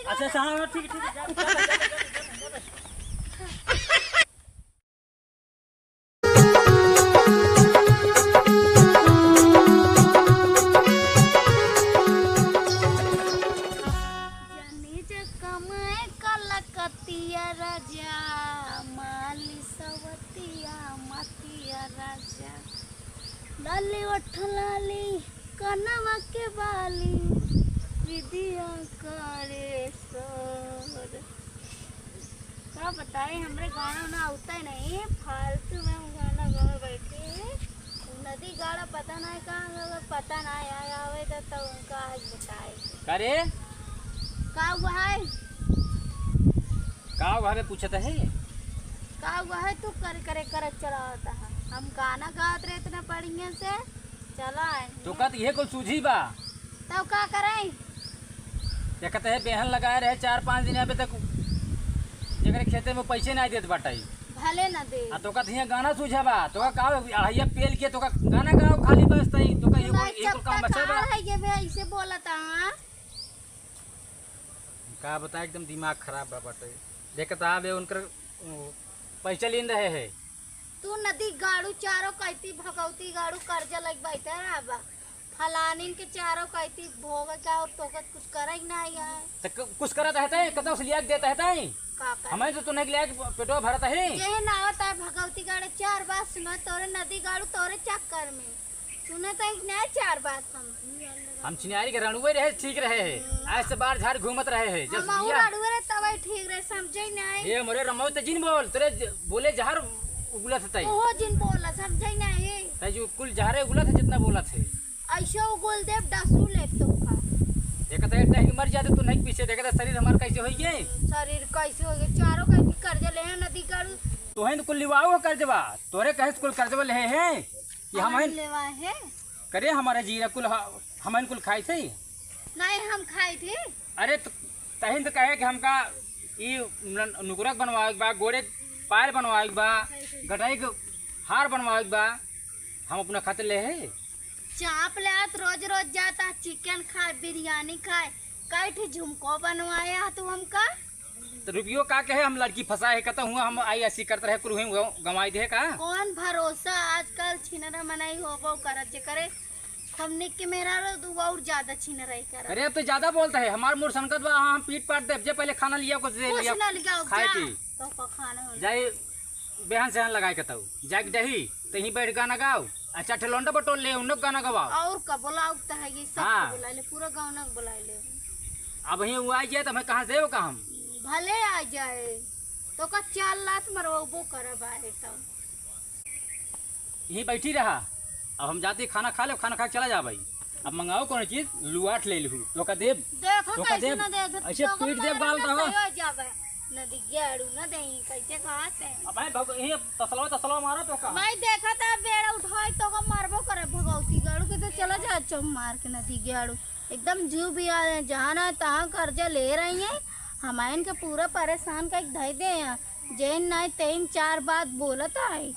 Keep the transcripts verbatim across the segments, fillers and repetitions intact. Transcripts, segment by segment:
अच्छा, अच्छा, हाँ, हाँ, ठीक है, ठीक है, जा, जा, जा। जनी जे कमाए कलकतिया राजा, माली सवतिया मतिया राजा। लाली ओठ लाली, कनवा के बाली, विदिया करे शोर। का बताई, हमरे गाना ना आवता ही नहीं, फालतू में हम गाना गावे बैठे हैं। नदी गाड़ा पता नहीं कहाँ गए, पता नहीं आया आवे तो, तो उनका आज बताए। का रे? का हुआ है? का हुआ है पूछत है? का हुआ है तू करे करे करे चलावत है? हम गाना गावत रहे इतना बढ़िया से, चला है। तो का तो ये कुल सूझी बा? तब का करे? देखत है बेहन लगाए रहे चार पाँच दिन अबे तक, जेकरे खेते में पैसे नहीं देत बाटे। भले ना दे। आ तोका तो हियां गाना सूझा बा, तोका का अढ़ैया पेल के तोका गाना गाओ खाली बस तई, तोका ये कुल, ये कुल काम बचा बा। है ये बे ऐसे बोलता, हाँ? का बताए, एकदम दिमाग खराब बा बाटे। देखत आबे उनकर, उ, पैसा लीन रहे है। तू नदी गाड़ू चारों कहती भगवती गाड़ू कर्जा लग बैठे है बा। फलानिन के चारों कहती भोग का और तोका कुछ करे ही नहीं है। तो क-, कुछ करत है तई, कतौ से लिया के देत है तई? का करे? हमें तो तूने लिया के पेटवा भरत है। जे ना होता है भगवती गाड़ू चार बात सुनो, तोरे नदी गाड़ू तोरे चक्कर में। सुनत है कि नहीं चार बात हम? हम चिनारी के रणुए रहे, ठीक रहे है। आज से बाहर झाड़ घूमत रहे है, जस हम और बिया। रणुए रहे तब ठीक रहे, समझे नहीं। ये मोरे रमऊ ते जिन बोल, तेरे ज-, बोले जहर उगलत है तई। ओहो जिन बोला, समझे नहीं। तई जो कुल जहरे उगलत है, जितना बोलत है। ऐसे उगल देब, डसू लेब तोका। देखत है, टहक मर जाते तो नहीं पीछे, देखत है शरीर हमार कैसे होई गे? शरीर कैसे होई गे? चारों का भी कर्जा ले हैं, नदी गाड़ू। तोहे तो कुल लिवाओ कर्जवा, तोरे कहे से कुल कर्जवा ले हैं कि हम कौन हैं? लेवा है? करे हमारे जीरा कुल ह-, हमन कुल खाई थे। नहीं, हम खाई थे। अरे त-, तहिन तो कहे कि हमका ई न-, नुकरक बनवावे के बा, गोड़े पायल बनवावे के बा, गटाई के हार बनवावे के बा, हम अपना खातिर ले है। चाप ले आत, रोज रोज जाता, चिकन खाए, बिरयानी खाए, कई ठे झुमको बनवाया तू हमका। तो रुपयो का कहे, हम लड़की फंसा है, कहता हुआ हम आई ऐसी करत रहे, कुल हुई गंवाई दे का? कौन भरोसा, आजकल छिनरा मनई होबो करत, जेकरे हमने के मेहरारू तो और ज्यादा छिनराई करत। अरे अब तो ज्यादा बोलता है, हमार मुड़ सनकत बा, हम पीट पाट देब, जे पहले खाना लिया, कुछ दे कुछ लिया, ना लिया, खाए जा, पी। तो का खाना हो जाए। बेहन सेहन लगाए के तऊ, जाके दही, तहीं बैठ गाना गाओ, आ चार ठे लौंडा बटोर ले, उन्हें गाना गवाओ। और का बोलाओ त है, ये सब हाँ। को बुला ले, पूरा गाँव ना बुला ले। अब ही वो आ जाए तो हमें कहाँ से वो काम? भले आ जाए, तो का चार लात मरवाबो करब आए तो। यहीं बैठी रहा, अब हम जाते खाना खा ले, खाना खा के चला जा भाई। अब मंगाओ कौन चीज, लुआठ ले लूँ, तो का देब? देखो तो का कैसे देब? ना दे, ऐसे तो पीट देब मार गाल ना तो। सही हो जावे। नदी गाड़ू ना देही, कैसे खाते हैं? अब भाई भग-, ये तसलवा, तसलवा मारो तो का? भाई देखा था बेड़ा उठाई तो का मारबो करे भगवती गाड़ू के, तो चला जा चौक मार के नदी गाड़ू। एकदम जीव भी आ रहे हैं, जहाँ ना तहाँ कर्जा ले रही हैं। हमायन के पूरा परेशान कइके धइ दे हैं। जेन नाई तेन चार बात बोलत आए।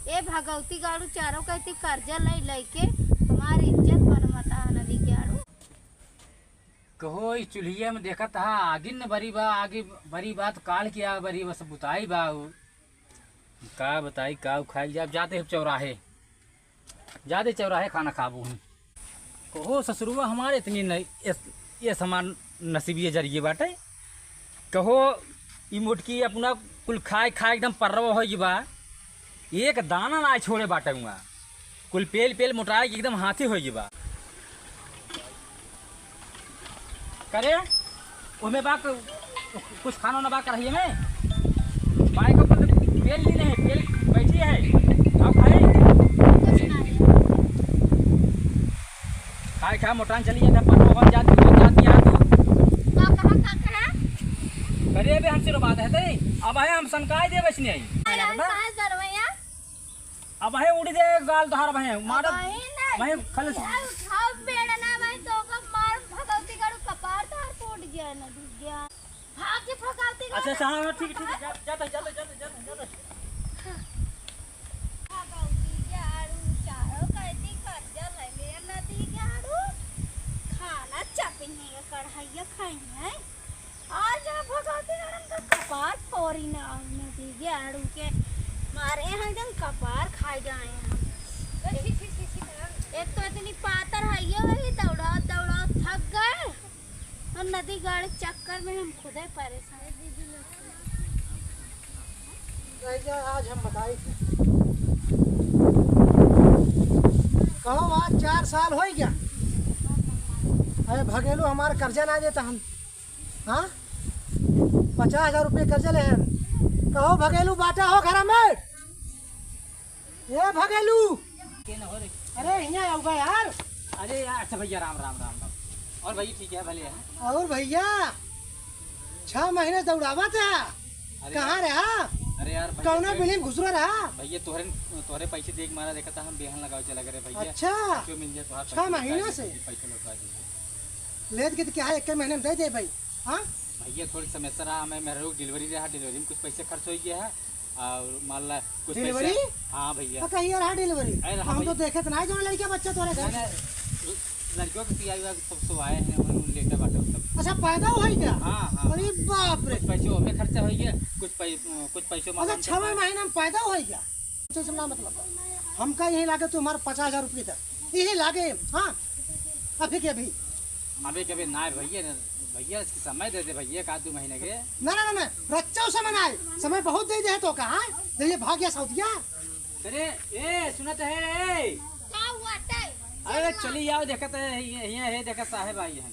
ए भगवती गाड़ू चारों कहती कर्जा लई लई के हमार इज्जत बनवता है नदी गाड़ू। कहो, ई चुल्हिया में देखत हा, आगिन न बरी बा, आगे बरी बा, त काल के आग बरी बा, सब बुताई बा। उ का बताई, का उ खाइल जाब, जाते हम चौराहे, जाते चौराहे खाना खाबू हम। कहो, ससुरुआ हमारे इतनी नहीं, ये, ये समान नसीबिये जरिए बाटे। कहो, ई मोटकी अपना कुल खाए, खाए एकदम पर्रवा होइ बा, एक दाना ना छोड़े बाटे हुआ। कुल पेल, पेल मोटाए के एकदम हाथी होइ बा। करे, ओमे बा क-, कुछ खाना ना बा करहिए में? बाई को कुल पेल ली नहीं, पेल बैठी है। अब खाए? कुछ नहीं। खाए खा मोटान चली जाता, पर वो जाती, वो जाती, आ तू। का कहा, का कहा? करे बे हमसे रो बात है ते। अब है हम सनकाई दे बचने आई। अरे, हम कहाँ से रहो यार? अब है उड़ी दे गाल तोहार भाई, मारब। अब है ना। भाई खाली अब उठाओ पेड़ ना भाई, तो का मार भगवती गाड़ू कपार तोहार फूट गया ना, डूब गया। भाग के भगवती गाड़ू। अच्छा, अच्छा, हाँ, हाँ, ठीक है, ठीक है, जा, जाता, जाता, जाता, जाता, जाता। भगवती गाड़ू चारों कहती कर्जा ले ले नदी गाड़ू। खाना चापी नहीं है, कढ़ाइया खाई है। और इन, और इन दीदी आड़ू के मारे हैं एकदम कपार खाए जाए हैं हम। एक तो इतनी पातर है ये, वही दौड़ा दौड़ा थक गए, और नदी गाड़े चक्कर में हम खुदे परेशान। भैया, आज हम बताई थे। कहो, आज चार साल होइ गया। अरे भगेलू हमार कर्जा ना देता हम। हाँ? पचास हजार रुपये कर्जा लेहन। कहो भगेलू, बाटा हो घर में? ए भगेलू। के न हो रे? अरे हियाँ आउगा यार। अरे यार, अच्छा भैया, राम राम राम राम। और भैया ठीक है, भले है। और भैया, छह महीने दौड़ावा था। अरे कहाँ यार। रहा? अरे यार भैया, कौना तोहरे बिलिम घुसरा रहा? भैया, तोहरे, तोहरे पैसे देख मारा देखा था, हम बेहन लगावे चला गए भैया। अच्छा। क्यों मिल जाए तोहार छह पैसे, महीना से? पैसे लौटा दीजिए। लेत के तो क्या है, एक महीने में दे दे भाई। हाँ? भैया, थोड़ी समस्या रहा, हमें मेहरारू डिलीवरी रहा, डिलीवरी में कुछ पैसे खर्च हो गया है। और मान ला कुछ डिलीवरी? पैसे, हाँ भैया। तो कहिए रहा डिलीवरी? अरे रहा हम तो भैया। देखे तो ना जो लड़के बच्चे तोरे घर। नहीं, नहीं, लड़कियों के पिया हुआ सब सो आए हैं, उन लेटे बाटे सब। अच्छा, पैदा होइ गया? हाँ, हाँ। अरे बाप रे। कुछ पैसे हमें खर्चा हो गया, कुछ पै-, कुछ पैसे अच्छा, मांगम छवे तो महीना में पैदा होइ गया? कुछ ना मतलब। हमका यही लागे तुम्हारे पचास हजार रुपये था, यही लागे। हाँ, अभी के अभी। अभी के अभी ना भैया, ना। भैया, इसकी समय दे दे भैया, एक आध दो महीने के। ना, ना, ना, ना, रच्चो समय ना आए, समय बहुत दे दे है तो का, हाँ? जब ये भाग गया सऊदिया। अरे, ए, सुनत है, ए। का हुआ तै? अरे, चली आओ, देखत है, ये, ये है, देखत साहेब आई हैं।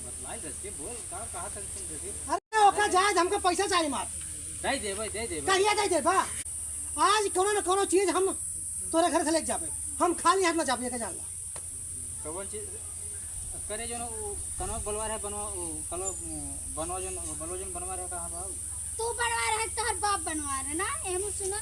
बतलाई, दस के बोल, का कहा था तुम, दस के? अरे, ओका जाए, हमको पैसा चाहिए मार। दे देबे, दे देबे। कहिया दे देबा? आज कोनो न कोनो चीज हम तोरे घर से लेके जाबे, हम खाली हाथ ना जाबे, एके जान ला। कौन चीज? करे जो ना, उ कनवा बोलवा रहे, बनवा, उ कलो, बनवा जो, बनवा जो बनवा रहे, कहाँ बाबू? तू बनवा रहे, तोहर बाप बनवा रहे ना, एहमू सुना,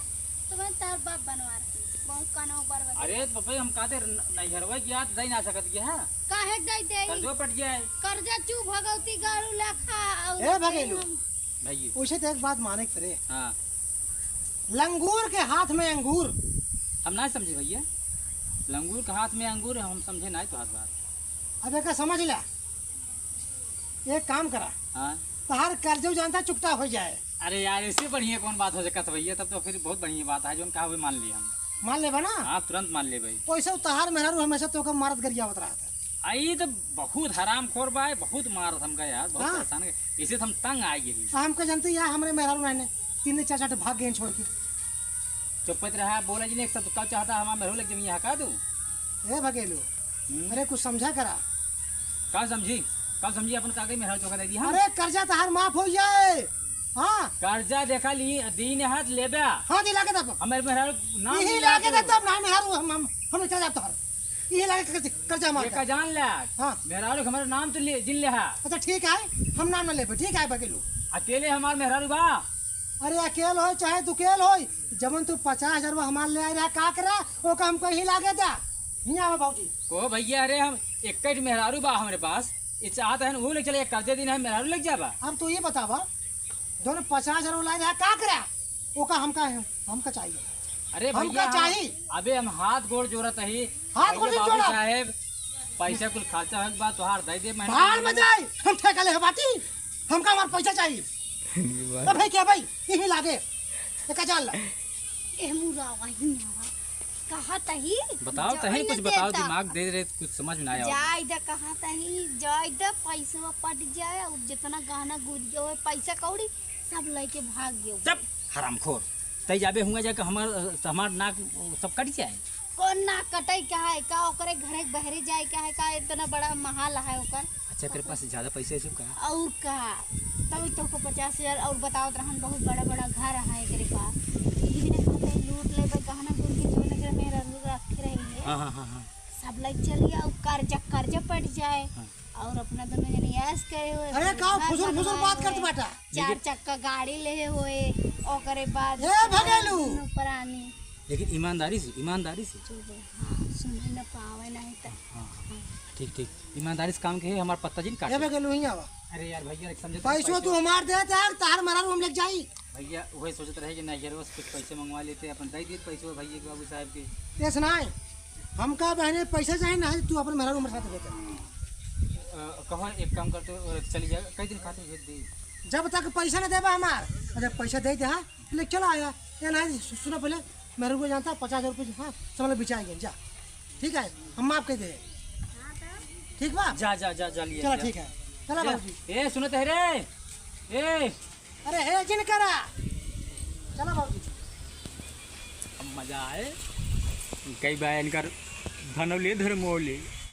तो मैं तोहर बाप बनवा रहे, बहुत कनवा बरबा। अरे तो बाबा, हम कहते न-, नैहरवा की याद दे ना सकत के, हाँ? काहे दे दे? कर्जो पट जाए। कर्जा चू भगवती गाड़ू लेखा, और ए भगेलू। हम भैया। उसे तो एक बात माने के पड़े। हाँ। लंगूर के हाथ में अंगूर। हम ना समझे भैया, लंगूर के हाथ में अंगूर, हम समझे ना तो हाथ बात। अब एका समझ ला, एक काम करा। हाँ। तहार कर्जो जानता चुकता हो जाए। अरे यार, इससे बढ़िया कौन बात हो सकत है भैया? तब तो फिर बहुत बढ़िया बात है, जोन कहा हुए मान ली हम। मान लेबा ना? हाँ, तुरंत मान लेबे। वैसे तहार मेहरारू हमेशा तोका मारत गरियावत रहत है। आ, ई तो बहुत हरामखोर बा, बहुत मारत हमका यार, बहुत हाँ। परेशान कर, इसे तो हम तंग आ गए। आ, हमका जानते यार, हमरे मेहरारू रहने, तीन दिन चार चार ठे भाग गए छोड़ के। चुप्पत रहा, बोला जी ने, एक सब का चाहता, हमार मेहरारू लग जमी यहाँ का तू? ए भगेलू, हम्म। अरे कुछ समझा करा। का समझी? का समझी? अपन का गई मेहरारू चोका दे दी हम? अरे कर्जा तहार माफ हो जाए। हाँ। कर्जा देखा ली, दीन हाथ लेबे। हाँ, दी लागे तब। हमारे मेहरारू नाम यही लिया लागे तू। तब ना मेहरारू हम, हम, हम चल जाता हर। यही लागे कर्जा, कर्जा मार ये दे। का जान ले आज। हाँ। मेहरारू के हमारे नाम तो ले, जिन ले है। अच्छा ठीक है, हम नाम ना लेबे, ठीक है भगेलू। अकेले हमार मेहरारू बा। अरे अकेल होय चाहे दुकेल होय, जवन तू पचास हजार हमार ले आए रहा, का करा, ओका हमको यही लागे दा। हियाँ आवा भौजी। को भैया, अरे हम एक ही मेहरारू बा हमरे पास, ये चाहत है वो ले चले, एक कर्जे दिन है मेहरारू लग जाबा। अब तू ये बतावा, दोनों पचास हजार लाई रहा, का करा, ओका हमका, हमका चाहिए। अरे हमका भैया, हम, चाहिए। अबे हम हाथ गोड़ जोड़त ही। हाथ गोड़ भैया, बाबू जोड़ा। साहेब, पैसा कुल खर्चा होइक बा, तोहार दे दे, मैं भाड़ में जाए, हम ठेका ले बाटी, हमका हमार पैसा चाहिए। ये बात। तो भाई क्या भाई, यही लागे, एका जान ला। ए मुरा वही ना, कहा तही, बताओ, जाए तही कुछ न बताओ, देता। दिमाग दे रहे, कुछ समझ में ना आया। जाए दे, कहा तही, जाए दे, पैसा पट जाए, और जितना गहना गुरिया होए, पैसा कौड़ी, सब लेके भाग गयो। चुप, हरामखोर। तई जाबे हुआ जाके हमार, हमार नाक सब कट जाए। कौन नाक कटे का है का? ओकरे घरे बहरे जाए का है का? इतना बड़ा महल है ओकर। अच्छा, तेरे पास ज्यादा पैसे है का? और का? तभी तो को पचास हजार और बतावत रहन, बहुत बड़ा बड़ा घर है एकरे पास। धीरे खाते लूट लेबे, गहना गुरिया जोन एकरे मेहरारू रखे रही है। हाँ, हाँ, हाँ, हाँ। सब लग चलिए और कर्जा, कर्जा पट जाए। हाँ। और अपना दोनों जने ऐश करे हुए, अरे अपने का घर फुसुर फुसुर बनवाए बात करत हुए, बाटा? चार लेकिन चक्का गाड़ी ले हुए, ओकरे बाद ए भगेलू! दोनों प्राणी। लेकिन ईमानदारी से, ईमानदारी से। चुप, हाँ, सुने न पावे नहीं त। हाँ, हाँ। ठीक, ठीक। ईमानदारी से काम के है, हमार पत्ता जिन काटे। ए भगेलू, यहीं आवा। अरे यार भैया, एक समझे तो पैसो पैसे तू हमार दे, तार, तार मरारू हम लेके जाई। भैया, वही सोचत रहे कि नैहरवा से कुछ पैसे मंगवा लेते, अपन दे दिए पैसो भैया के, बाबू साहब के। ऐसा ना है, हमका बहने पैसा चाहे ना है, तू अपन मेहरारू हमारे साथ भेज। अ, कहो एक काम करते हो, चली जाए, कई दिन खातिर भेज दे। जब तक पैसा न देबा हमार, और जब पैसा दे दे, हाँ, ले चला आया। ये नहीं, सु-, सुनो पहले, मेरे को जानता, पचास हजार रुपये, हाँ, सब लोग बिचाई गए, जा। ठीक है, हम माफ कर दे। ठीक बा? जा, जा, जा, जा, लिया, चला, जा। ठीक है। चला जा। बाबूजी। ए, सुनत है रे? ए। अरे, हे जिन करा। चला बाबूजी। अब मजा आए। कई बार इनकर धनौले धर्मौले।